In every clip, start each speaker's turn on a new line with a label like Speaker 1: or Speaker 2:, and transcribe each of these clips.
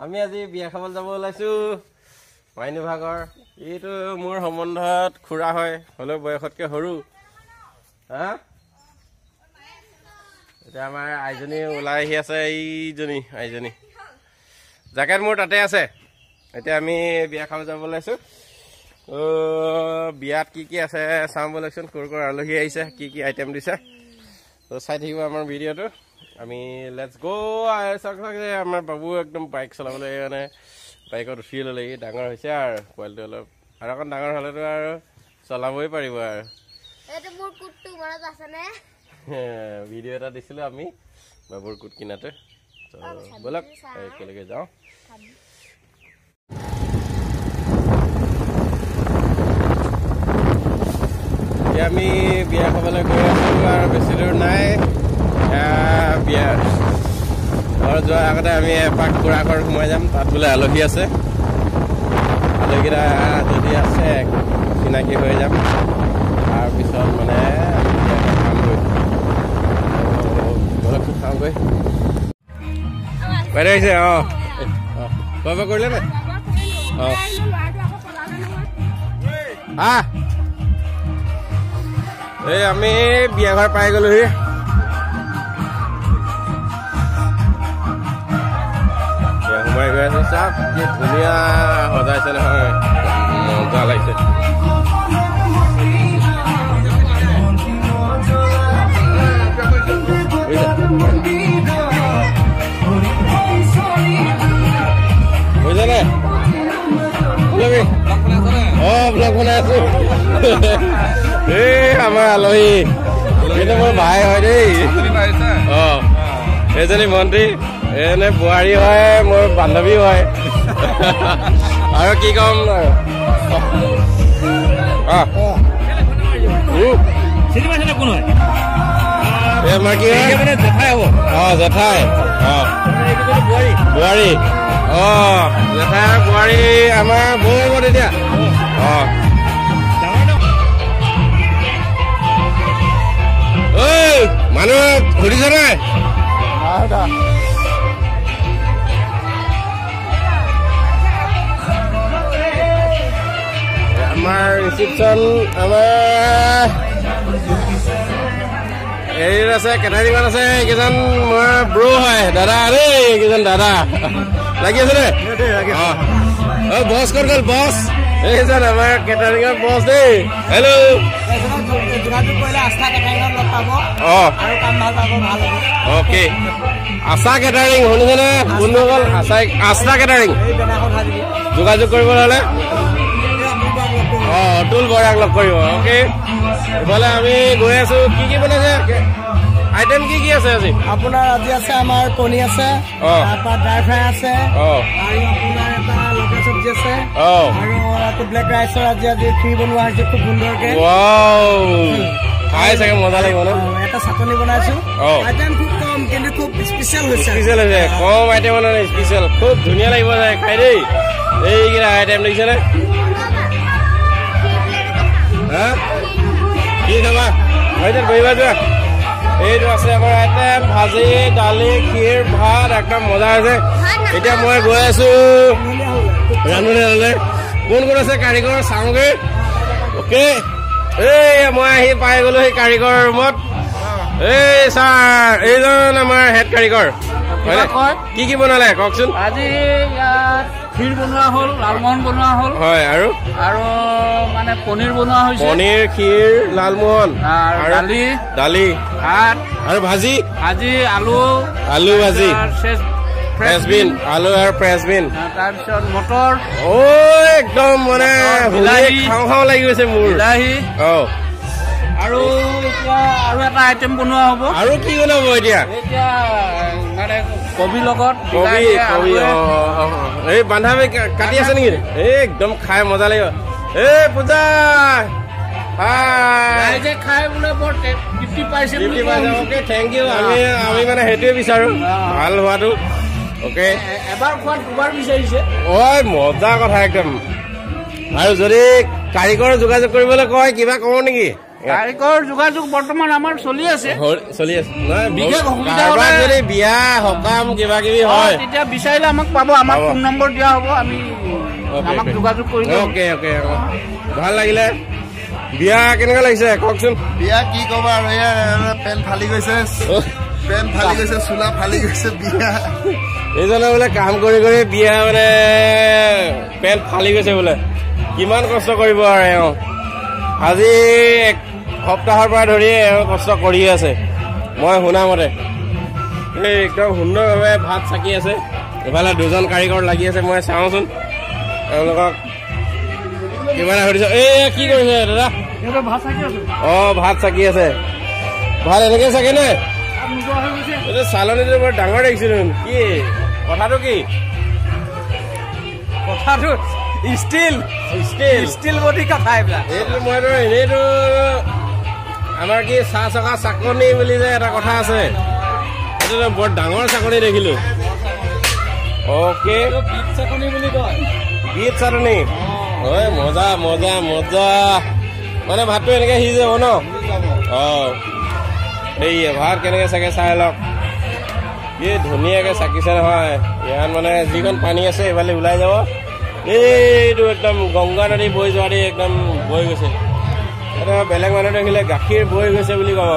Speaker 1: আমি আজি বিয়া খাবলৈ যাব ওলাইছোঁ মাইনু ভাগৰ। এইটো মোৰ সম্বন্ধত খুৰা হয়, হ'লেও বয়সতকৈ সৰু। হা, এতিয়া আমাৰ আইজনী ওলাই আহি আছে। এইজনী আইজনী, জেকেট মোৰ তাতে আছে। এতিয়া আমি বিয়া খাব যাব ওলাইছোঁ। বিয়াত কি কি আছে চাওঁ ব'লকচোন। ক'ৰ ক'ৰ আলহী আহিছে, কি কি আইটেম দিছে, তো চাই থাকিব আমাৰ ভিডিঅ'টো। আমি let's গ'। চাওক চাওক, আমাৰ বাবু একদম বাইক চলাবলৈ মানে বাইকত উঠি ল'লে। ই ডাঙৰ হৈছে আৰু পোৱালিটো অলপ আৰু অকণ ডাঙৰ হ'লেতো আৰু চলাবই পাৰিব। আৰু ভিডিঅ' এটা দিছিলোঁ আমি বাবুৰ কোট কিনাতে। ব'লক একেলগে যাওঁ। এতিয়া আমি বিয়া খাবলৈ গৈ আছোঁ আৰু বেছি দূৰ নাই। বিয়া ঘৰত যোৱাৰ আগতে আমি এপাক খুৰা ঘৰত সোমাই যাম। তাত বোলে আলহী আছে। আলহীকেইটা যদি আছে চিনাকি হৈ যাম। তাৰপিছত মানে খামগৈ। ব'লকচোন খাওঁগৈ। বাইদেউ আহিছে। অঁ অঁ, খোৱা বোৱা কৰিলে নাই? অঁ আহ, এই আমি বিয়া ঘৰ পাই গ'লোহি। সোমাই গৈ আছো। চাওক কি ধুনীয়া সজাইছে নহয়, মজা লাগিছে। বুজিছানে? অ, ব্লগ বনাই আছো। এই আমাৰ আলহী, কিন্তু মোৰ ভাই হয় দেই। অ, এইজনী ভণ্টি, এনে বোৱাৰী হয়, মোৰ বান্ধৱী হয়। আৰু কি ক'ম আৰু। আমাৰ কি হয়? অ, জেঠাই। অ, বোৱাৰী। অ, জেঠাই আৰু বোৱাৰী আমাৰ বৌ হ'ব তেতিয়া। অ, ঐ মানুহ সুধিছে নাই? আমাৰ ৰিচিপশ্যন আমাৰ হেৰিত আছে, কেটাৰিঙত আছে। এইকেইজন মোৰ ব্ৰ হয়, দাদা দেই। এইকেইজন দাদা লাগি আছে দেই। অ, বছ ক'ত গ'ল? বছ এইজন আমাৰ কেটাৰিঙৰ বছ দেই। হেল্ল'। অ'কে, আশা কেটাৰিং শুনিছেনে বন্ধুসকল? আস্থা কেটাৰিং যোগাযোগ কৰিবলৈ হ'লে অ অতুল বৰাক লগ কৰিব। অ'কে, ইফালে আমি গৈ আছো। কি কি বনাইছে আইটেম? কি কি আছে আজি?
Speaker 2: আপোনাৰ আজি আছে আমাৰ কণী আছে, তাৰপৰা ড্ৰাই ফ্ৰাই আছে, আৰু আপোনাৰ এটা লোকেল চব্জি আছে, আৰু ব্লেক ৰাইচৰ আজি আজি ক্ষীৰ বনোৱা হৈছে খুব সুন্দৰকে।
Speaker 1: খাই চাগে মজা লাগিব ন?
Speaker 2: এটা চাটনি বনাইছো। আইটেম খুব কম কিন্তু খুব স্পেচিয়েল হৈছে।
Speaker 1: স্পেচিয়েল হৈছে, কম আইটেম মানে স্পেচিয়েল। খুব ধুনীয়া লাগিব যায় খাই দেই। এইকেইটা আইটেম দেখিছেনে? হা, কি খাবা? বহিবা যোৱা। এইটো আছে আমাৰ আইটেম, ভাজি, দালি, ক্ষীৰ, ভাত, একদম মজা হৈছে। এতিয়া মই গৈ আছো ৰান্ধনীলৈ। কোন কোন আছে কাৰিকৰ চাওঁগৈ। অ'কে, এই মই আহি পাই গ'লো সেই কাৰিকৰ ৰুমত। এই ছাৰ, এইজন আমাৰ হেড কাৰিকৰ। কি কি বনালে কওকচোন?
Speaker 3: আজি ইয়াত ক্ষীৰ বনোৱা হ'ল, লালমোহন বনোৱা হ'ল,
Speaker 1: হয়, আৰু
Speaker 3: আৰু মানে পনীৰ বনোৱা হৈছে।
Speaker 1: পনীৰ, ক্ষীৰ, লালমোহন,
Speaker 3: আৰু দালি,
Speaker 1: দালি,
Speaker 3: ভাত,
Speaker 1: আৰু ভাজি।
Speaker 3: ভাজি আলু,
Speaker 1: আলু ভাজি, ফ্ৰেচবিন, আলু আৰু ফ্ৰেচবিন,
Speaker 3: তাৰপিছত মটৰ।
Speaker 1: অ', একদম মানে খাওঁ খাওঁ লাগি গৈছে মোৰ।
Speaker 3: বিলাহী।
Speaker 1: অ,
Speaker 3: আৰু এতিয়া আৰু এটা আইটেম বনোৱা হ'ব।
Speaker 1: আৰু কি বনাব এতিয়া?
Speaker 3: এতিয়া মানে কবিৰ লগত।
Speaker 1: কবি, কবি। অ, এই বান্ধাবি কাটি আছে নেকি? এই একদম খাই মজা লাগিব। এই পূজা
Speaker 3: খাই বোলে বৰ তৃপ্তি পাইছে।
Speaker 1: তৃপ্তি পাইছে। Okay, thank U. আমি আমি মানে সেইটোৱে বিচাৰোঁ, ভাল হোৱাটো। অ'কে,
Speaker 3: এবাৰ খোৱাত দুবাৰ বিচাৰিছে।
Speaker 1: ঐ মজা কথা একদম। আৰু যদি কাৰিকৰ যোগাযোগ কৰিবলৈ কয় কিবা কওঁ নেকি?
Speaker 3: কাৰিকৰ যোগাযোগ বৰ্তমান আমাৰ চলি আছে,
Speaker 1: চলি আছে। বিশেষ অসুবিধা যদি বিয়া সকাম কিবা কিবি হয়
Speaker 3: তেতিয়া বিচাৰিলে আমাক পাব, আমাক ফোন নম্বৰ দিয়া হ'ব, আমি আমাক যোগাযোগ কৰিব।
Speaker 1: অ'কে অ'কে, ভাল লাগিলে। বিয়া কেনেকুৱা লাগিছে কওকচোন?
Speaker 4: বিয়া কি ক'বা আৰু, এয়া পেণ্ট ফালি গৈছে, পেণ্ট ফালি গৈছে, চোলা ফালি গৈছে। বিয়া
Speaker 1: এইজনে বোলে কাম কৰি কৰি বিয়া মানে পেণ্ট ফালি গৈছে বোলে। কিমান কষ্ট কৰিব আৰু এওঁ, আজি এক সপ্তাহৰ পৰা ধৰি এওঁ কষ্ট কৰিয়ে আছে মই শুনা মতে। এই একদম সুন্দৰভাৱে ভাত চাকি আছে, ইফালে দুজন কাৰিকৰ লাগি আছে। মই চাওঁচোন তেওঁলোকক কিবা এটা সুধিছো। এই কি কৰিছে দাদা? অ ভাত চাকি আছে। ভাত এনেকে চাকে নে? এইটো চালনীটো বৰ ডাঙৰ দেখিছো দেখোন, কি কথাটো? কি
Speaker 2: কথাটো? ষ্টিল ষ্টিল ষ্টিল বডি কথা এইবিলাক।
Speaker 1: এইটো মইতো এনেইতো আমাৰ কি চাহ চকা চাকনি বুলি যে এটা কথা আছে, এইটো বৰ ডাঙৰ চাকনি দেখিলো। অ'কে,
Speaker 2: বিট চাকনি বুলি কয়।
Speaker 1: বিট চাটনি হয়। মজা মজা মজা। মানে ভাতটো এনেকে সিজি যাব ন? অ এই ভাত কেনেকে চাগে চাই লওক, কি ধুনীয়াকে চাকিছে নহয়। ইয়াত মানে যিখন পানী আছে এইফালে ওলাই যাব। এইটো একদম গংগা নদী বৈ যোৱা দি একদম বৈ গৈছে। এটা বেলেগ মানুহ দেখিলে গাখীৰ বৈ গৈছে বুলি ক'ব।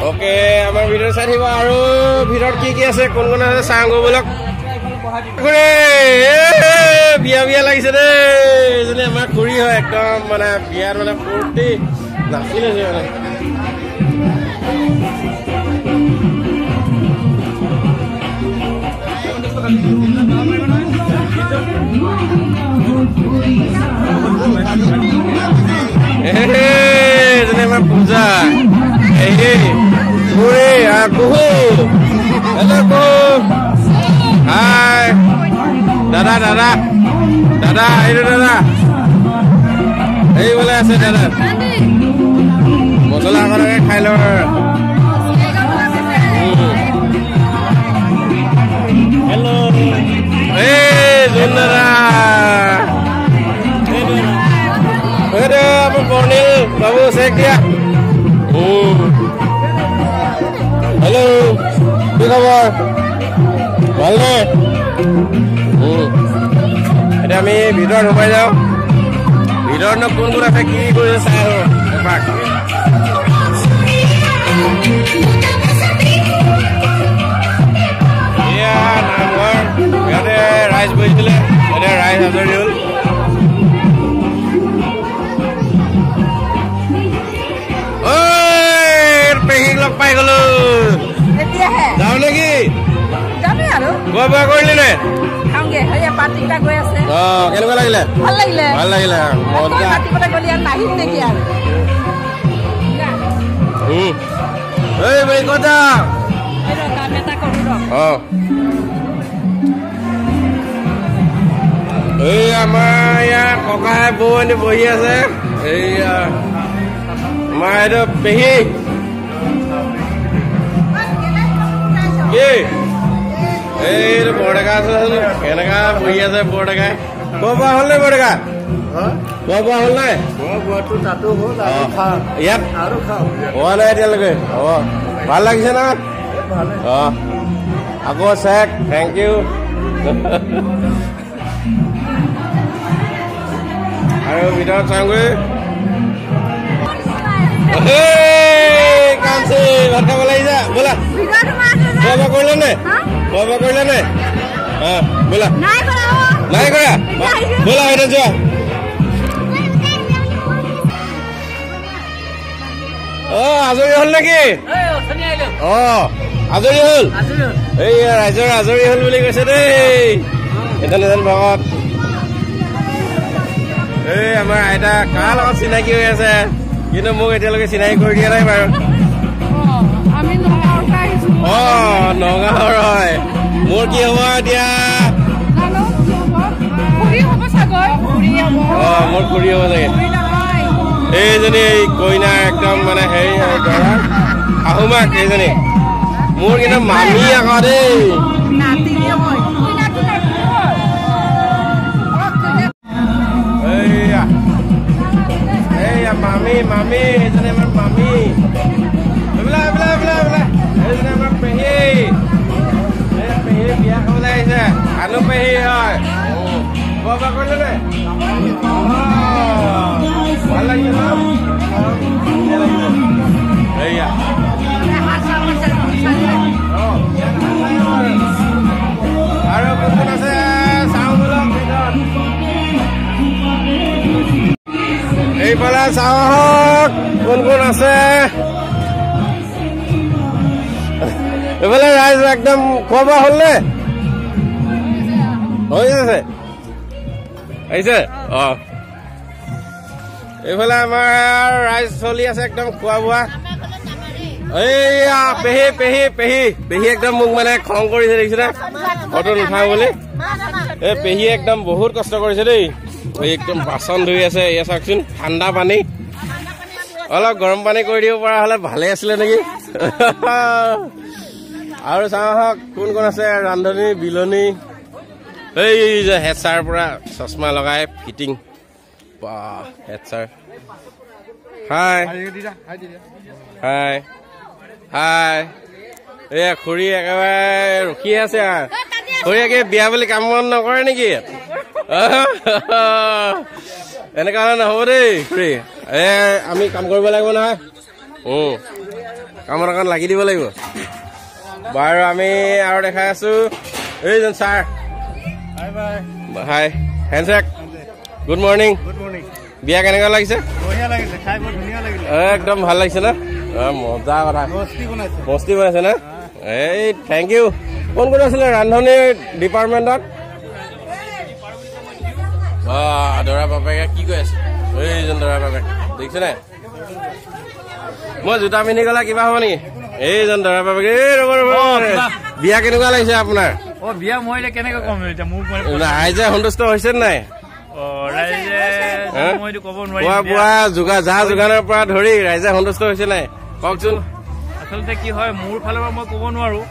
Speaker 1: অ'কে, আমাৰ ভিডিঅ' চাই থাকিব। আৰু ভিতৰত কি কি আছে, কোন কোন আছে চাওঁ ব'লক। খুৰী বিয়া বিয়া লাগিছে দেই। এইজনী আমাৰ খুৰী হয়, একদম মানে বিয়াত মানে ফূৰ্তি নাচি লৈছে মানে। এইজনী আমাৰ পূজা, এই খুৰী আৰু কুহু। হেল্ল' কুহু, হাই। দাদা দাদা দাদা, এইটো দাদা, এই বোলে আছে দাদা। মছলা অকণকে খাই লওঁ। হেল্ল' এই জোন দাদা, এইটো আমাৰ বৰ্ণিল বাবু চেক দিয়া। হেল্ল', কি খবৰ? ভালনে? এতিয়া আমি ভিতৰত সোমাই যাওঁ। ভিতৰতনো কোন কোন আছে কি কৰিছে চাই আহোঁ এপাক। এয়া নামঘৰ, ইয়াতে ৰাইজ বহিছিলে, এতিয়া ৰাইজ আজৰি হ'ল। ঐ পেহীক লগ পাই গলো। যাওঁ নেকি? খোৱা বোৱা কৰিলি নে? কেনেকুৱা লাগিলে? ভাল লাগিলে। এই আমাৰ ইয়াত ককাই বৌ বহি আছে। এইয়া আমাৰ এইটো পেহী। কি এইটো বৰডেকা আছে, কেনেকা বহি আছে বৰডেকাই। খোৱা বোৱা হ'ল নাই বৰডেকা? খোৱা বোৱা হ'ল নাই? ইয়াত হোৱা নাই এতিয়ালৈকে। হ'ব, ভাল লাগিছে না? অ আকৌ চেক, thank U. আৰু ভিতৰত চাওঁগৈ। কাঞ্চি ভাত খাব লাগিছে, ব'লা। খোৱা বোৱা কৰিলে নে? খোৱা বোৱা কৰিলে নে? অ ব'লা। নাই কৰা, ব'লা এতিয়া যোৱা। অ আজৰি হ'ল নেকি? অ আজৰি হ'ল। এই ৰাইজৰ আজৰি হ'ল বুলি কৈছে দেই এজন এজন ভকত। এই আমাৰ আইতা কাৰ লগত চিনাকি হৈ আছে, কিন্তু মোক এতিয়ালৈকে চিনাকি কৰি দিয়া নাই বাৰু। অ নগাঁৱৰ হয়। মোৰ কি হ'ব এতিয়া? অ মোৰ খুৰী হ'ব চাগে। এইজনী কইনা একদম মানে হেৰি দৰা শাহুমাক এইজনী। মোৰ কিন্তু মামী আকৌ দেই। এইয়া এইয়া মামী মামী, এইজনী আমাৰ মামী। এইবিলাক এইবিলাক এইবিলাক এইবিলাক এইজনী আমাৰ পেহী। এই পেহী বিয়া খাবলৈ আহিছে, আনু পেহী হয়। খোৱা বোৱা কৰিলে নে? ভাল লাগিছে ন? ধুনীয়া লাগিছে। এইয়া আৰু কোন কোন আছে চাওঁ বোলক ভিতৰত। এইফালে চাওঁ আহক কোন কোন আছে। এইফালে ৰাইজ একদম খোৱা বোৱা হ'ল নে? হৈ আছে, আহিছে। অ, এইফালে আমাৰ ৰাইজ চলি আছে একদম খোৱা বোৱা। এইয়া পেহী পেহী পেহী পেহী একদম মোক মানে খং কৰিছে, দেখিছে ফটো নুঠাওঁ বুলি। এই পেহী একদম বহুত কষ্ট কৰিছে দেই। এই একদম বাচন ধুই আছে। এয়া চাওকচোন, ঠাণ্ডা পানী, অলপ গৰম পানী কৰি দিব পৰা হ'লে ভালে আছিলে নেকি। আৰু চাওঁ আহক কোন কোন আছে। ৰান্ধনী, বিলনী, এই যে হেড ছাৰ পৰা চশমা লগাই ফিটিং, বাহ head sir. Hi hi hi. এইয়া খুৰী একেবাৰে ৰখি আছে। খুৰী একে বিয়া বুলি কাম বন নকৰে নেকি? এনেকুৱা হ'লে নহ'ব দেই খুৰী। এই আমি কাম কৰিব লাগিব নহয়, কামত অকণ লাগি দিব লাগিব। বাৰু আমি আৰু দেখাই আছো। এইজন sir, hi, handshake, good morning. বিয়া কেনেকুৱা লাগিছে? একদম ভাল লাগিছে ন? মজা কথা, মস্তি বনাইছে ন? এই thank U. কোন কোন আছিলে ৰান্ধনী ডিপাৰ্টমেণ্টত? দৰা বাপেকে কি কৈ আছে? এইজন দৰা বাপেক দেখিছে নাই? মই জোতা পিন্ধি গ'লে কিবা হ'ব নেকি? এইজন দৰা বাপেক। এই ৰ'ব ৰ'ব, বিয়া কেনেকুৱা লাগিছে আপোনাৰ?
Speaker 5: বিয়া মই এতিয়া কেনেকৈ ক'ম এতিয়া, মোক
Speaker 1: ৰাইজে সন্তুষ্ট হৈছে নাই? খোৱা বোৱা যোগাৰ, যা যোগানৰ পৰা ধৰি ৰাইজে সন্তুষ্ট হৈছে নাই কওকচোন।
Speaker 5: আচলতে কি হয়, মোৰ ফালৰ পৰা মই ক'ব নোৱাৰো,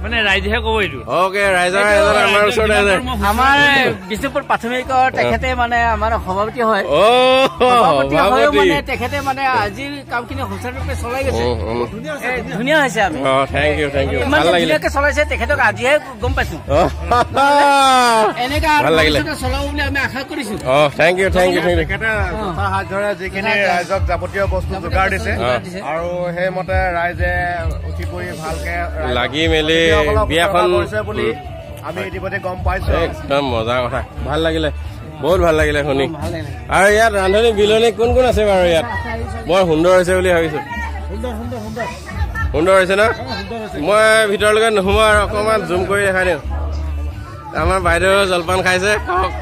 Speaker 5: মানে ৰাইজেহে ক'ব এইটো।
Speaker 1: অ'কে, ৰাইজৰ এজন আমাৰ ওচৰত আছে,
Speaker 2: আমাৰ বিষ্ণুপুৰ প্ৰাথমিকৰ তেখেতে মানে আমাৰ সভাপতি হয়। সভাপতি হয় মানে তেখেতে মানে আজিৰ কামখিনি সুচাৰুৰূপে চলাই গৈছে, ধুনীয়া হৈছে। আমি
Speaker 1: thank U, thank U,
Speaker 2: ইমান ধুনীয়াকে চলাইছে তেখেতক আজিহে গম পাইছো। এনেকা চলাব বুলি আমি আশা কৰিছো।
Speaker 1: Thank you, thank you, thank you.
Speaker 4: তেখেতে হাত ধৰে যিখিনি ৰাইজক যাৱতীয় বস্তু যোগাৰ দিছে, আৰু সেইমতে ৰাইজে উঠি পৰি ভালকে
Speaker 1: লাগি মেলি বিয়াখন
Speaker 4: বুলি আমি ইতিমধ্যে গম পাইছো।
Speaker 1: একদম মজা কথা, ভাল লাগিলে, বহুত ভাল লাগিলে শুনি। আৰু ইয়াত ৰান্ধনী বিলনী কোন কোন আছে বাৰু ইয়াত? বৰ সুন্দৰ হৈছে বুলি ভাবিছো। সুন্দৰ হৈছে ন? মই ভিতৰলৈকে নোসোমাওঁ আৰু অকণমান জুম কৰি দেখাই দিওঁ। আমাৰ বাইদেউ জলপান খাইছে, খাওক।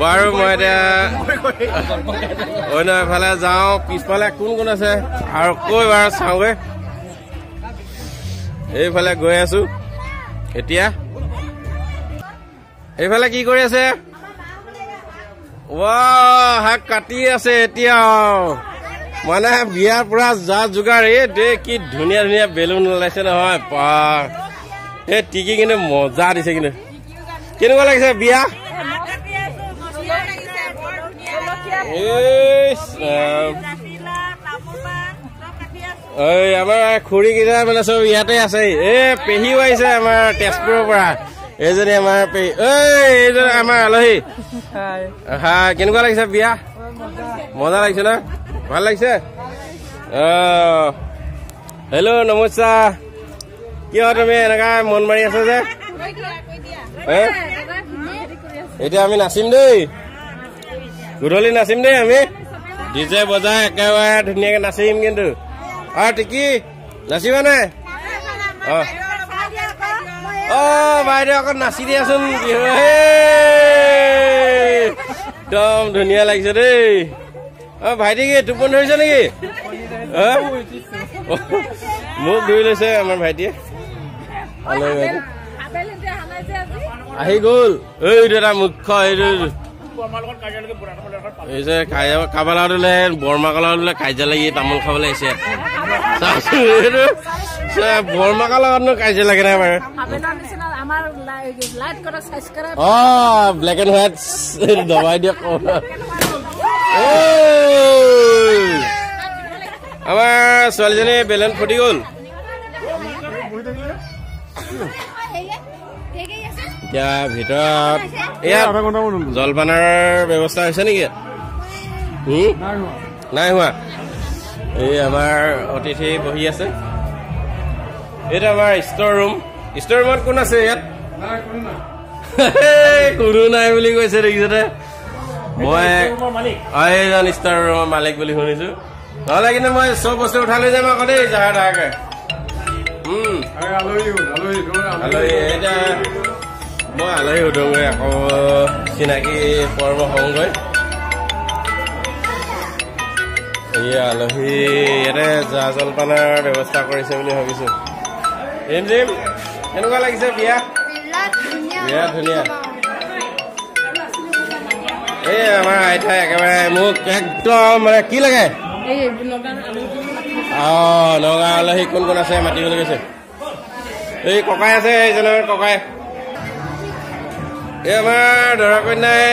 Speaker 1: বাৰু মই এতিয়া অন্য এফালে যাওঁ। পিছফালে কোন কোন আছে আৰু কৈ বাৰু চাওঁগৈ। এইফালে গৈ আছো এতিয়া। এইফালে কি কৰি আছে? শাক কাটি আছে এতিয়া। মানে বিয়াৰ পৰা যা যোগাৰ। এই দে কি ধুনীয়া ধুনীয়া বেলুন ওলাইছে নহয়। এই টিকি কিন্তু মজা দিছে কিন্তু। কেনেকুৱা লাগিছে বিয়া? এই আমাৰ খুৰী কেইটা মানে চব ইয়াতে আছে। এই পেহীও আহিছে আমাৰ তেজপুৰৰ পৰা। এইজনী আমাৰ পেহী, এইজনী আমাৰ আলহী। হা, কেনেকুৱা লাগিছে বিয়া? মজা লাগিছে ন? ভাল লাগিছে? হেল্ল', নমস্কাৰ। কিয় তুমি এনেকা মন মাৰি আছা যে? এতিয়া আমি নাচিম দেই, গধূলি নাচিম দেই আমি। ডিজে বজাই একেবাৰে ধুনীয়াকে নাচিম কিন্তু। আৰু টিকি নাচিবা নাই? অ অ বাইদেউ অকণ নাচি দিয়াচোন বিহু। একদম ধুনীয়া লাগিছে দেই। অ ভাইটি কি টোপনি ধৰিছে নেকি? মোক ধৰি লৈছে আমাৰ ভাইটিয়ে। আহি গ'ল। এইটো এটা মুখ্য, এইটো এই যে কাৰোবাৰ লগত বোলে বৰমাকৰ লগত বোলে কাজিয়া লাগি তামোল খাবলৈ আহিছে। বৰমাকৰ লগতনো কাজিয়া লাগে নাই বাৰু? অ ব্লেক এণ্ড হোৱাইট দবাই দিয়ক। আমাৰ ছোৱালীজনী বেলুন ফুটি গ'ল। এতিয়া ভিতৰত ইয়াত জলপানৰ ব্যৱস্থা হৈছে নেকি? নাই হোৱা। এই আমাৰ অতিথি বহি আছে। এইটো আমাৰ ষ্ট'ৰ ৰুম। ষ্ট'ৰ ৰুমত কোন আছে ইয়াত? কোনো নাই বুলি কৈছে, দেখিছতে। মই এইজন ষ্ট'ৰ ৰুমৰ মালিক বুলি শুনিছো। নহ'লে কিন্তু মই চব বস্তু উঠাই লৈ যাম আকৌ দেই, জাহা তাহাকে। আলহী এতিয়া মই আলহী সোধোগৈ, আকৌ চিনাকি পৰ্ব হওঁগৈ। এই আলহী ইয়াতে জা জলপানৰ ব্যৱস্থা কৰিছে বুলি ভাবিছো। জিম জিম কেনেকুৱা লাগিছে বিয়া? বিৰাট ধুনীয়া। এই আমাৰ আইতাই একেবাৰে মোক একদম মানে কি লাগে, অ নগাঁও আলহী কোন কোন আছে মাতিবলৈ গৈছে। এই ককাই আছে, এইজনৰ ককাই। এই আমাৰ দৰা কন্যাই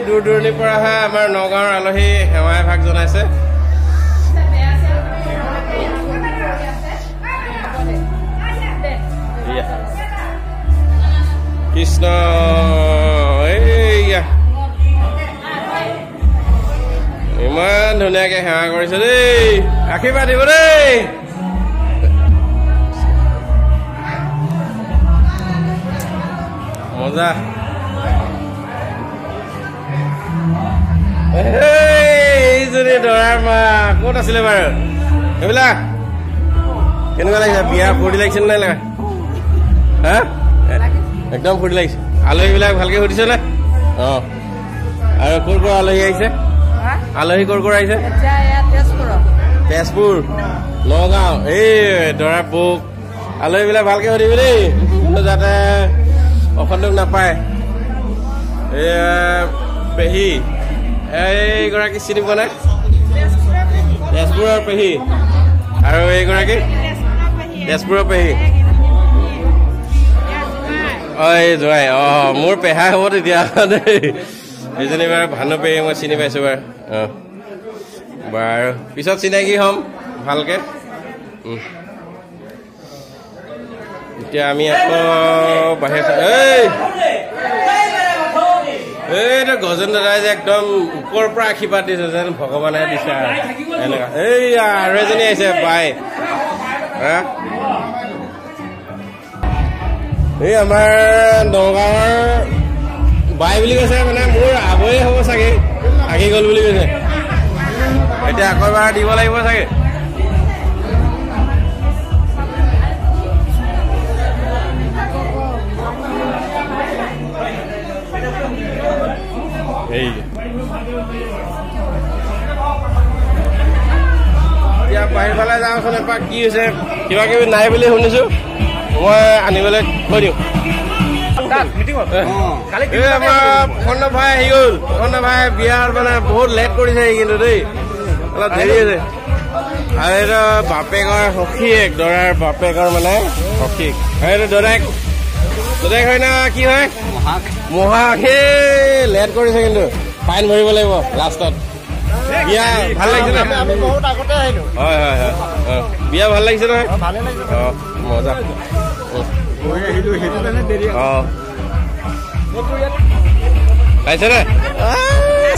Speaker 1: দূৰ দূৰণিৰ পৰা অহা আমাৰ নগাঁৱৰ আলহী সেৱাই ভাগ জনাইছে। কৃষ্ণ, এইয়া ইমান ধুনীয়াকে সেৱা কৰিছে দেই, আশীৰ্বাদ দিব দেই। মজা। এইজনী দৰাৰ মা ক'ত আছিলে বাৰু? এইবিলাক কেনেকুৱা লাগিছে বিয়া? ফূৰ্তি লাগিছে নাই লগা? হা, একদম ফূৰ্তি লাগিছে। আলহীবিলাক ভালকে সুধিছে নে? অ। আৰু ক'ৰ ক'ৰ আলহী আহিছে? আলহী ক'ৰ ক'ৰ আহিছে? তেজপুৰ, নগাঁও। এই দৰাৰ বৌক আলহীবিলাক ভালকে সুধিবি দেই, যাতে অসন্তোষ নাপায়। এই পেহী এইগৰাকী চিনি পোৱা নাই? তেজপুৰৰ পেহী। আৰু এইগৰাকী তেজপুৰৰ পেহী। অ এই জোঁৱাই, অ মোৰ পেহা হ'ব তেতিয়া দেই। এইজনী বাৰু ভানু পেহী, মই চিনি পাইছোঁ বাৰু। অ বাৰু পিছত চিনাকি হ'ম ভালকে। এতিয়া আমি আকৌ বাহিৰ। এই এইটো গজেন দাদাই যে একদম ওপৰৰ পৰা আশীৰ্বাদ দিছে, যেন ভগৱানে দিছে আৰু এনেকুৱা। এইয়া আৰু এজনী আহিছে বাই। হা, এই আমাৰ নগাঁৱৰ বাই বুলি কৈছে, মানে মোৰ আবৈয়ে হ'ব চাগে, থাকি গ'ল বুলি কৈছে। এতিয়া আকৌ এবাৰ দিব লাগিব চাগে। এতিয়া বাহিৰ ফালে যাওঁচোন এপাক, কি হৈছে কিবা কিবি নাই বুলি শুনিছো, মই আনিবলৈ থৈ দিওঁ। আমাৰ প্ৰসন্ন ভাই আহি গ'ল। প্ৰসন্ন ভাই বিয়াৰ মানে বহুত লেট কৰিছে কিন্তু দেই, অলপ দেৰি হৈছে। আৰু এইটো বাপেকৰ সখীয়েক, দৰাৰ বাপেকৰ মানে সখীয়েক। আৰু এইটো দদায়েক, দদায়েক হয় না কি হয়? মহাক। সেই লেট কৰিছে কিন্তু, ফাইন ভৰিব লাগিব লাষ্টত। বিয়া ভাল লাগিছে নে? হয় হয় হয়। বিয়া ভাল লাগিছে নহয়? অ মজা। অ পাইছে নে?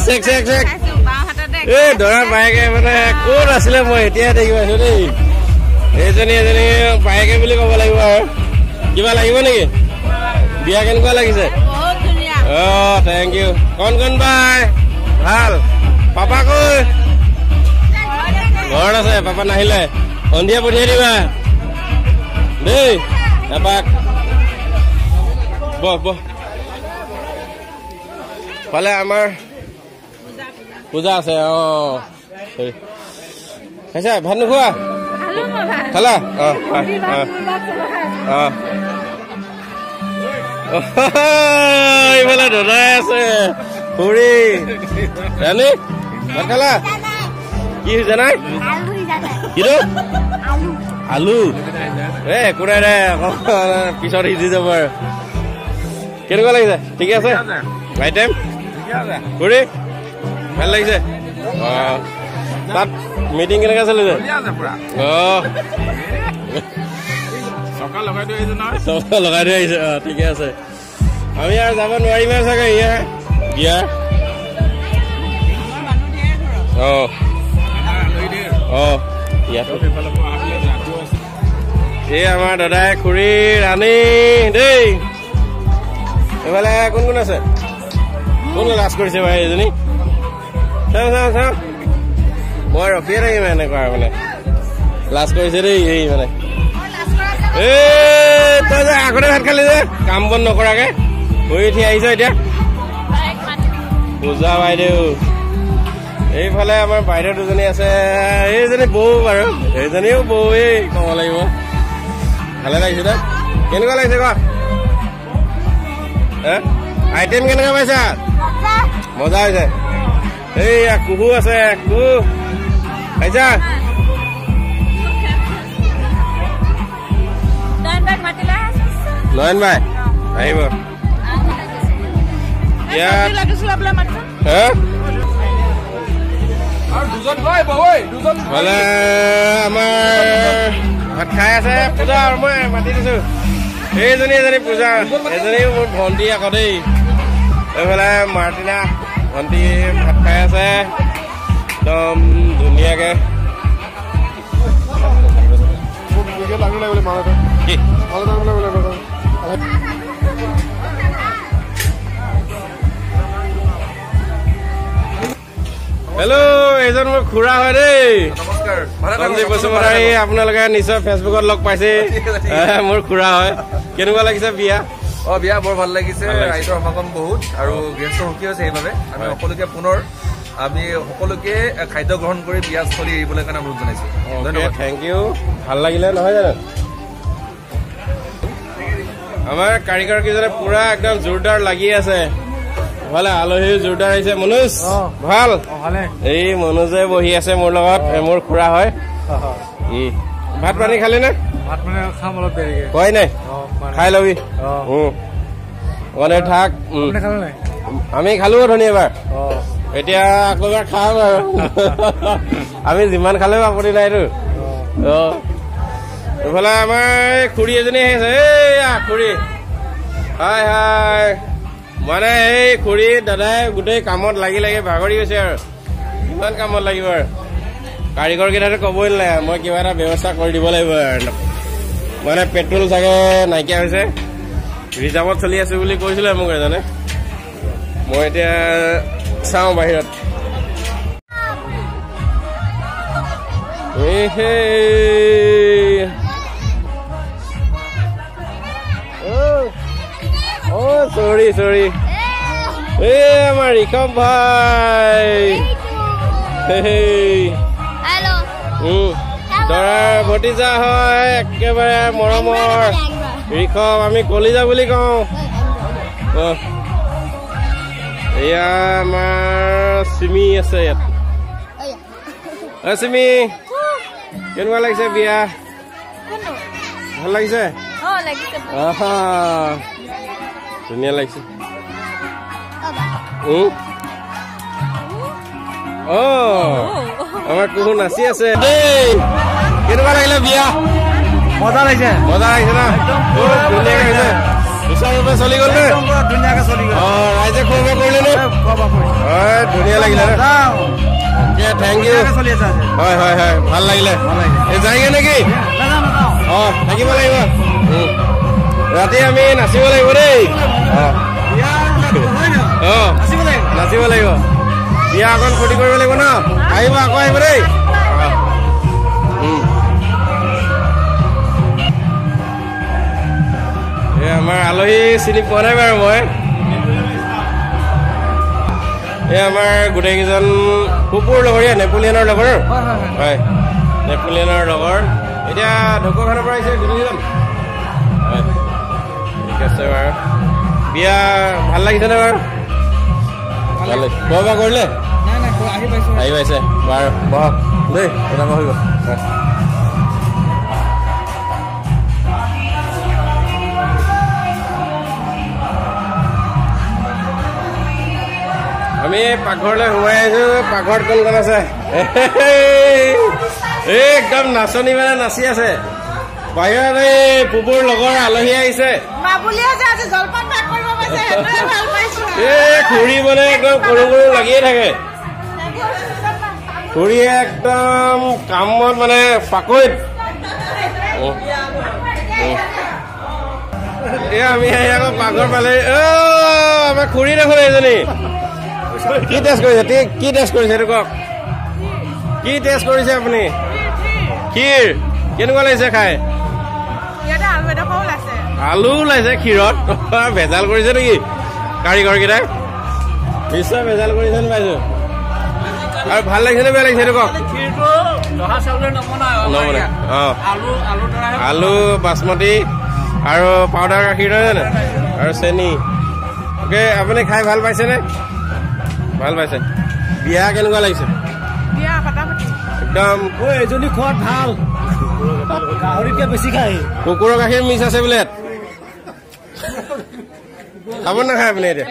Speaker 1: Check check check. এই দৰাৰ বায়েকে মানে ক'ত আছিলে মই এতিয়াই দেখি পাইছো দেই। এইজনী এজনী বায়েকে বুলি ক'ব লাগিব আৰু। কিবা লাগিব নেকি? বিয়া কেনেকুৱা লাগিছে? অ thank U. কণ কণ বাই ভাল। পাপা কৈ? ঘৰত আছে পাপা, নাহিলে সন্ধিয়া পঠিয়াই দিবা দেই এপাক। বহ বহ। ফালে আমাৰ পূজা আছে। অ খাইছা? ভাত নোখোৱা? খালা? অ অ। এইফালে দাদাই আছে, খুৰী। ৰাণী ভাত খালা? কি হৈছে নাই? কিটো আলু? এ একো নাই দে, পিছত সিজি যাব আৰু। কেনেকুৱা লাগিছে? ঠিকে আছে আইটেম? খুৰী ভাল লাগিছে? তাত মিটিং কেনেকৈ চলিছে? চকা লগাই থৈ আহিছে। অ, ঠিকে আছে। আমি আৰু যাব নোৱাৰিম আৰু চাগে ইয়াৰ বিয়া। অ অ, ইয়াত এই আমাৰ দাদাই খুৰী ৰাণী দেই। এইফালে কোন কোন আছে? কোন লাজ কৰিছে ভাই এজনী? চাওঁ চাওঁ চাওঁ, মই ৰখিয়ে থাকিম এনেকুৱা মানে। লাজ কৰিছে দেই এই মানে। এই তই যে আগতে ভাত খালি যে কাম বন নকৰাকে শুই উঠি আহিছ এতিয়া। পূজা বাইদেউ, এইফালে আমাৰ বাইদেউ দুজনী আছে। এইজনী বৌ বাৰু, এইজনীও বৌ এই ক'ব লাগিব। ভালে লাগিছে দে। কেনেকুৱা লাগিছে কোৱা? আইটেম কেনেকুৱা পাইছা? মজা হৈছে। এইয়া কুহু আছে, কুহু খাইছা? নয়ন ভাই আহিব। ভালে আমাৰ ভাত খাই আছে পূজা আৰু মই মাতি দিছো। এইজনী এজনী পূজা, এজনীও মোৰ ভণ্টি আকৌ দেই। এইফালে মাৰ্টিনা ভণ্টি ভাত খাই আছে একদম ধুনীয়াকে। কি হেল্ল', এইজন মোৰ খুৰা হয় দেই, সঞ্জীৱ বসুমতাৰী। আপোনালোকে নিশ্চয় ফেচবুকত লগ পাইছে, মোৰ খুৰা হয়। কেনেকুৱা লাগিছে বিয়া?
Speaker 6: অ, বিয়া বৰ ভাল লাগিছে। ৰাইজৰ সমাগম বহুত আৰু গৃহস্থ সুখী হৈছে। সেইবাবে আমি সকলোকে পুনৰ আমি সকলোকে খাদ্য গ্ৰহণ কৰি বিয়াস্থলী এৰিবলৈ কাৰণে অনুৰোধ জনাইছো।
Speaker 1: ধন্যবাদ, thank U. ভাল লাগিলে নহয় জানো? আমাৰ কাৰিকৰ কেইজনে পুৰা একদম জোৰদাৰ লাগি আছে। ভালে আলহীও জোৰদাৰ আহিছে। মনোজ ভাল? এই মনোজে বহি আছে মোৰ লগত, মোৰ খুৰা হয়। ভাত পানী খালি নে? খোৱাই নাই? খাই লবি, মানে থাক। আমি খালো অথনি এবাৰ, এতিয়া আকৌ এবাৰ খাম আৰু। আমি যিমান খালেও আপত্তি নাইতো। অ, এইফালে আমাৰ খুৰী এজনী আহিছে। এইয়া খুৰী, হাই হাই। মানে এই খুৰী দাদাই গোটেই কামত লাগি লাগি ভাগৰি গৈছে আৰু। কিমান কামত লাগিব আৰু। কাৰিকৰ কেইটাতো ক'বই নালাগে, মই কিবা এটা ব্যৱস্থা কৰি দিব লাগিব আৰু। মানে পেট্ৰল চাগে নাইকিয়া হৈছে, ৰিজাৰ্ভত চলি আছো বুলি কৈছিলে মোক এজনে। মই এতিয়া চাওঁ বাহিৰত। অ চৰি চৰি, এই আমাৰ ঋষভ ভাই দৰাৰ ভতিজা হয়, একেবাৰে মৰমৰ ঋষভ, আমি কলিজা বুলি কওঁ। এয়া আমাৰ চিমি আছে ইয়াত। চিমি, কেনেকুৱা লাগিছে বিয়া? ভাল লাগিছে? ধুনীয়া লাগিছে। অ, আমাৰ কুহু নাচি আছে দেই। কেনেকুৱা লাগিলে বিয়া?
Speaker 3: মজা লাগিছে।
Speaker 1: মজা লাগিছে ন? ধুনীয়াকে হৈছে। সুচাৰুৰূপে চলি গ'ল নে?
Speaker 3: ধুনীয়াকে চলি গ'ল।
Speaker 1: অ, ৰাইজে খোৱা বোৱা কৰিলে নে? হয়, ধুনীয়া লাগিলে। Thank U. হয় হয় হয়, ভাল লাগিলে। এই যায়গে নেকি? অ, থাকিব লাগিব। ৰাতি আমি নাচিব লাগিব দেই। অ, নাচিব লাগিব। বিয়া অকণ ফূৰ্তি কৰিব লাগিব ন? আহিব, আকৌ আহিব দেই। এই আমাৰ আলহী চিনি পোৱা নাই বাৰু মই। এই আমাৰ গোটেইকেইজন কুকুৰ লগৰীয়া, নেপোলিয়নৰ লগৰ। হয়, নেপোলিয়নৰ লগৰ। এতিয়া ঢকুৱাখানাৰ পৰা আহিছে গোটেইকেইজন। হয়, ঠিক আছে বাৰু। বিয়া ভাল লাগিছেনে বাৰু? ভাল লাগিছে। খোৱা বোৱা কৰিলে? আহি পাইছে বাৰু। বহক দেই, এটা বহিব। আমি পাকঘৰলৈ সোমাই আহিছো। পাকঘৰত কোন কোন আছে? এই একদম নাচনী মানে নাচি আছে। বাহিৰত এই পুপুৰ লগৰ আলহী আহিছে। এই খুৰী মানে একদম সৰু সৰু লাগিয়ে থাকে। খুৰীয়ে একদম কামত মানে পাকৈত। এই আমি আহি আকৌ পাকঘৰ পালে। আমাৰ খুৰী দেখোন এইজনী। কি টেষ্ট কৰিছে? কি টেষ্ট কৰিছে এইটো কওক। কি টেষ্ট কৰিছে আপুনি? ক্ষীৰ কেনেকুৱা লাগিছে খাই? আলু ওলাইছে ক্ষীৰত। ভেজাল কৰিছে নেকি কাৰিকৰকেইটাই? নিশ্চয় ভেজাল কৰিছে পাইছো। আৰু ভাল লাগিছে নে বেয়া লাগিছে এইটো কওক। আলু, বাচমতি আৰু পাউডাৰ গাখীৰ নহয় জানো, আৰু চেনি। অ'কে, আপুনি খাই ভাল পাইছেনে? ভাল পাইছে। বিয়া কেনেকুৱা লাগিছে? একদম
Speaker 7: এজনী খোৱাত ভাল, গাহৰিতকৈ বেছি খায়।
Speaker 1: কুকুৰৰ গাখীৰ মিছ আছে বোলে। খাব নাখায় আপুনি এতিয়া?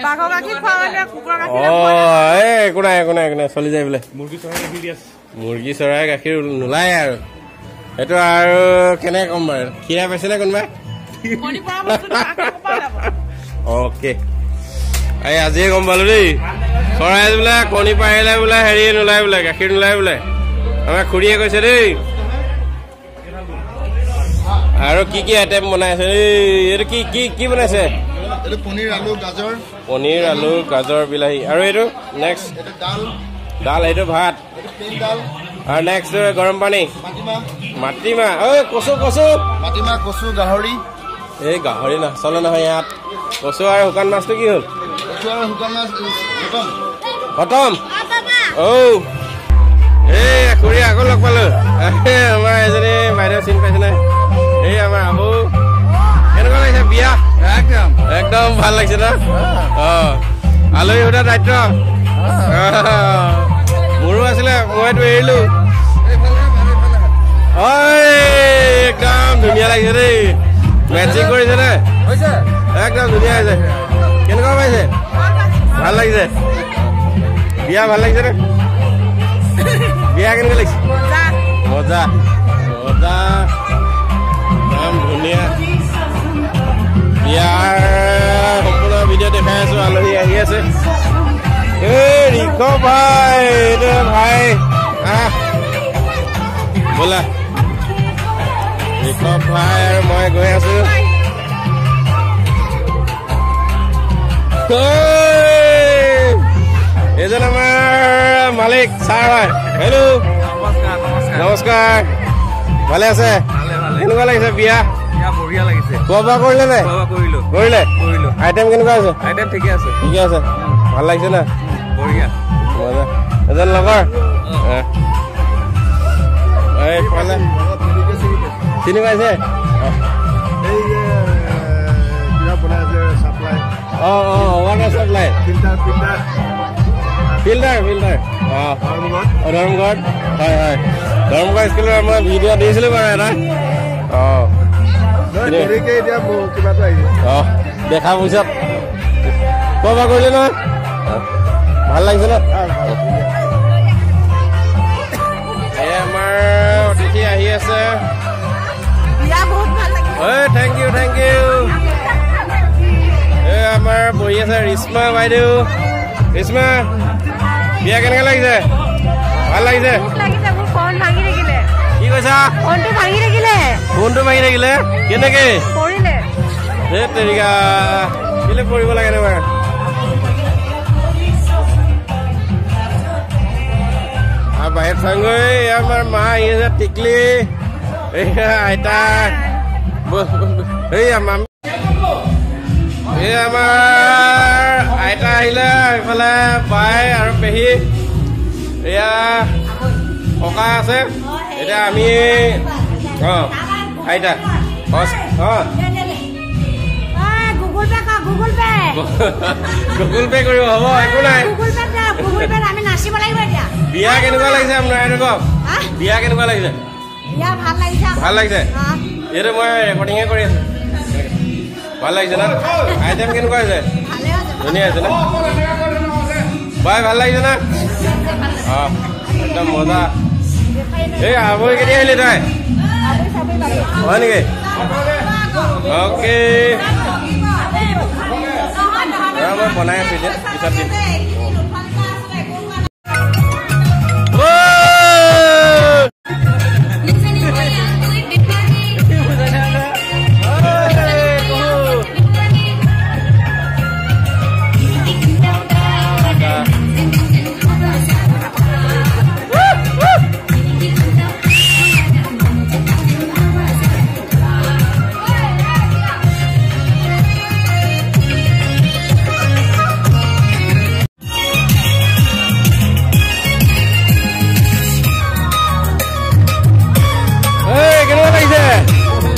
Speaker 1: এই একো নাই, একো নাই, একো নাই, চলি যায় বোলে। মুৰ্গী চৰাই গাখীৰ নোলায় আৰু সেইটো আৰু কেনেকে ক'ম বাৰু। খীৰাই পাইছেনে কোনোবাই? অ'কে, এই আজিয়ে গম পালো দেই। চৰাই বোলে কণী পাৰিলে বোলে হেৰি নোলায় বোলে, গাখীৰ নোলায় বোলে। আমাৰ খুৰীয়ে কৈছে দেই। আৰু কি কি আইটেম বনাই আছে? এইটো কি কি কি বনাইছে?
Speaker 8: পনীৰ, আলু, গাজৰ।
Speaker 1: পনীৰ, আলু, গাজৰ, বিলাহী। আৰু এইটো নেক্সট ডাল, এইটো ভাত। আৰু নেক্সট গৰম পানী, মাটিমাহ। ঐ কচু, কচু,
Speaker 8: মাটিমাহ, কচু, গাহৰি।
Speaker 1: এই গাহৰি নচলে নহয় ইয়াত। কচু আৰু শুকান মাছটো কি হ'ল?
Speaker 8: কচু আৰু শুকান মাছ
Speaker 1: খতম। ঔ এই খুৰী আকৌ লগ পালো। আমাৰ এজনী বাইদেউ চিনি পাইছে নাই? এই আমাৰ আবু। কেনেকুৱা লাগিছে বিয়া?
Speaker 8: একদম
Speaker 1: একদম ভাল লাগিছে ন? অ, আলহী সোধা দায়িত্ব মোৰো আছিলে, মইতো এৰিলো। ঐ একদম ধুনীয়া লাগিছে দেই। মেচিং কৰিছে নে? একদম ধুনীয়া হৈছে। কেনেকুৱা পাইছে? ভাল লাগিছে। বিয়া ভাল লাগিছে নে? বিয়া কেনেকুৱা লাগিছে? মজা মজা, একদম ধুনীয়া। বিয়াৰ সম্পূৰ্ণ ভিডিঅ' দেখাই আছো। আলহী আহি আছে। এই ঋষভ ভাই, এইটো ভাই, আহ ব'লা। ঋষভ ভাই আৰু মই গৈ আছো। এইজন আমাৰ মালিক ছাৰ হয়। হেল্ল', নমস্কাৰ। ভালে আছে? কেনেকুৱা লাগিছে বিয়া?
Speaker 6: বঢ়িয়া লাগিছে।
Speaker 1: খোৱা বোৱা কৰিলে নে? কৰিলে। আইটেম কেনেকুৱা আছে?
Speaker 6: আইটেম ঠিকে আছে।
Speaker 1: ঠিকে আছে, ভাল লাগিছে না?
Speaker 6: বঢ়িয়া।
Speaker 1: এজন লগৰ এইফালে চিনি পাইছে? অঁ অঁ, water supply, filter, filter. অঁ, ধৰমঘৰত। হয় হয়, ধৰমঘৰ স্কুলৰ মই ভিডিঅ' দিছিলোঁ বাৰু এটা। অঁ, অঁ, দেখাৰ পিছত খোৱা বোৱা কৰিলে নহয়? ভাল লাগিছে ন? এই আমাৰ অতিথি আহি আছে। Thank you, thank you. এই আমাৰ বহি আছে ৰিশ্মা বাইদেউ। ৰিশ্মা, বিয়া কেনেকুৱা লাগিছে? ভাল লাগিছে? কি কৈছা?
Speaker 9: ফোনটো ভাঙি থাকিলে।
Speaker 1: ফোনটো ভাঙি থাকিলে? কেনেকে
Speaker 9: পৰিলে?
Speaker 1: ধেত তেৰিকা, কেলে পৰিব লাগে তোমাৰ? আৰু বাহিৰত চাংগৈ। আমাৰ মা আহি আছে, টিকলি, এইয়া আইতা। এই এই আমাৰ আইতা আহিলে, এইফালে বাই আৰু পেহী, এয়া ককা আছে। এতিয়া আমি অঁ আইতা অঁ গুগল পে কৰিব হ'ব, একো নাই। বিয়া কেনেকুৱা লাগিছে আপোনাৰ? এইটো কওক, বিয়া কেনেকুৱা লাগিছে? ভাল লাগিছে। এইটো মই ৰেকৰ্ডিঙে কৰি আছো। ভাল লাগিছে না? আইটেম কেনেকুৱা হৈছে? ধুনীয়া হৈছে না? বাই ভাল লাগিছে না? অ একদম মজা। এই আবৈ কেতিয়া আহিলি তই? হয় নেকি? অ'কে, মই বনাই আছো এতিয়া, পিছত দিম।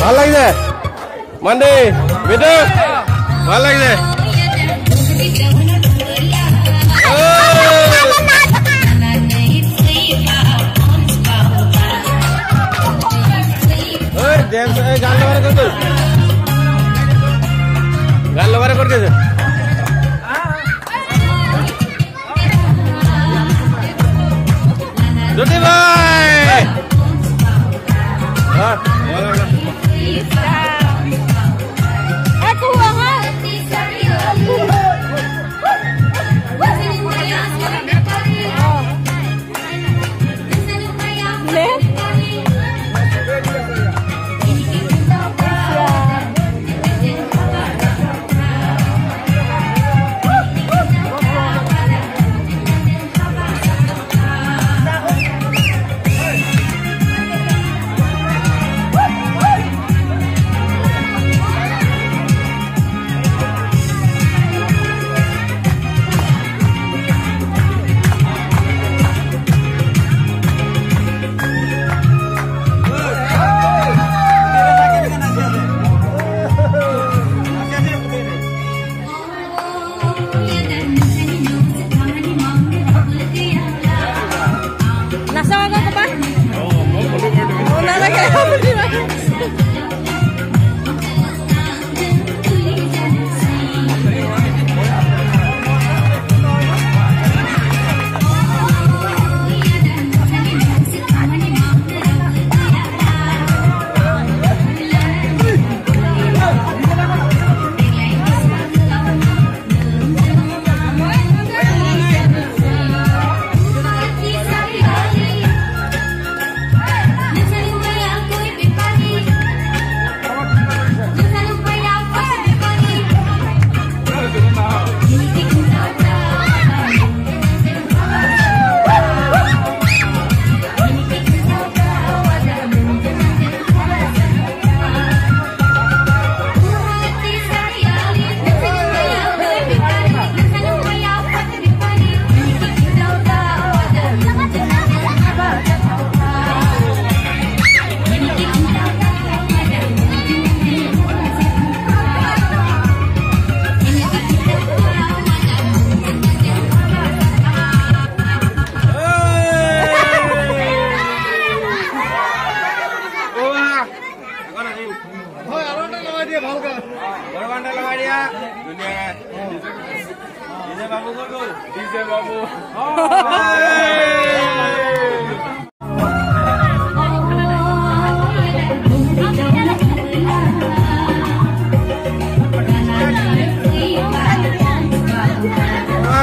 Speaker 1: ভাল লাগিছে মন্দি বিটু, ভাল লাগিছে। গান লগাৰে ক'ত গ'ল? গান লগাৰে ক'ত গৈছে? জ্যোতি ভাই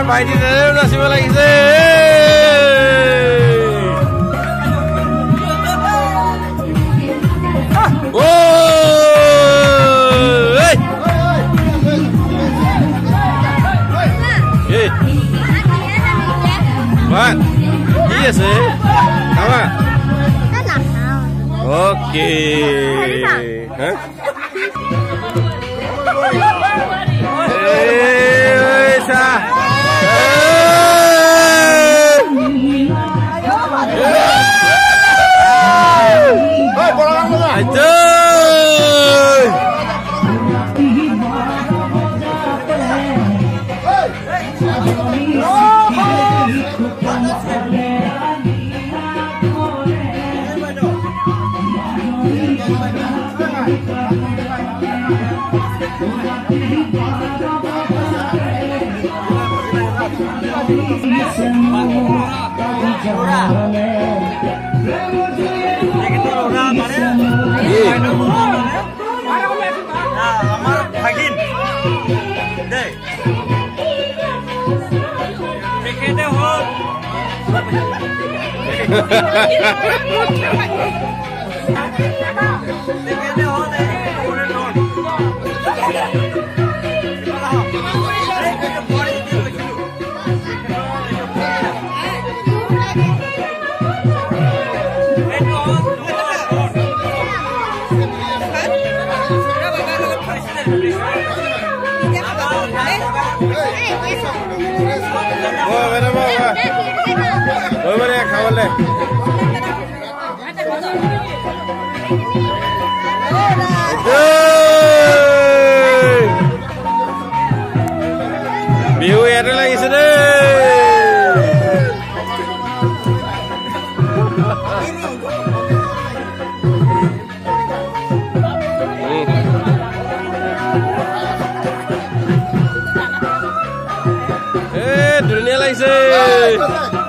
Speaker 1: ভাইটি নাচিব লাগিছে। কি আছে খাবা? অ'কে।
Speaker 7: আমাৰ ভাগিন দেই, তেখেতে হ'ল তেখেতে হ'ল
Speaker 1: খাবলে। বিহু ইয়াতে লাগিছে দেই। এ ধুনীয়া লাগিছে।